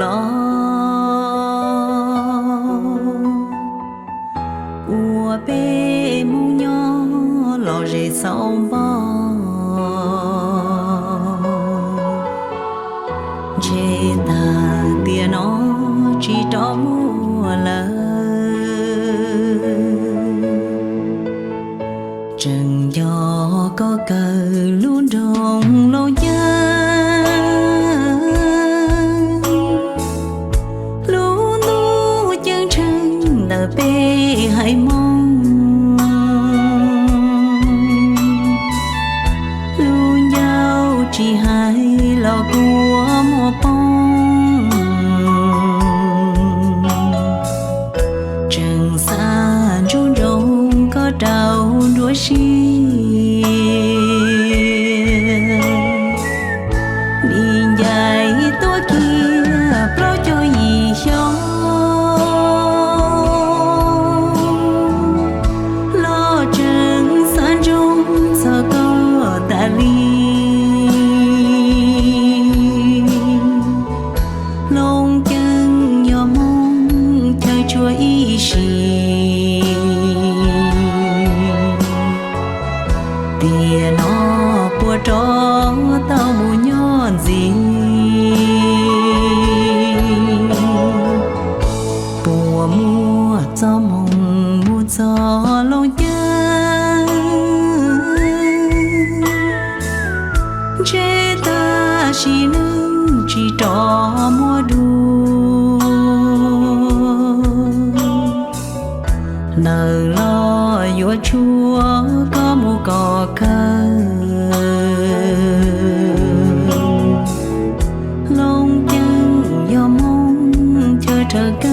los ua peb Hmoob nyob los zem xauv npoj. Ntshe tag tiam no tsis rov muaj lawm. Tseem nco koj kawg lub nroog Looj Ceeb, lub ntuj ceeb tsheej ntawm peb haiv Hmoob. Lub ncauj tsis hais los kua muag poob. Tseem xav ntsuj nroog koj rau nruab siab. Nim ncaim tuaj kiag plaub caug yim xyoo, los tseem xav ntsoov txog koj tas li. Looj Ceeb yog Hmoob chaw tshuaj ib sim, tiam no puas rov tau mus nyob ntxiv. Puas muaj txoj hmoo mus txog Looj Ceeb, ntshe tam sim neej tsis rov muaj dua. Ntawm los yuav tshuav koj mus kom kawg. Looj Ceeb yog Hmoob chaw raws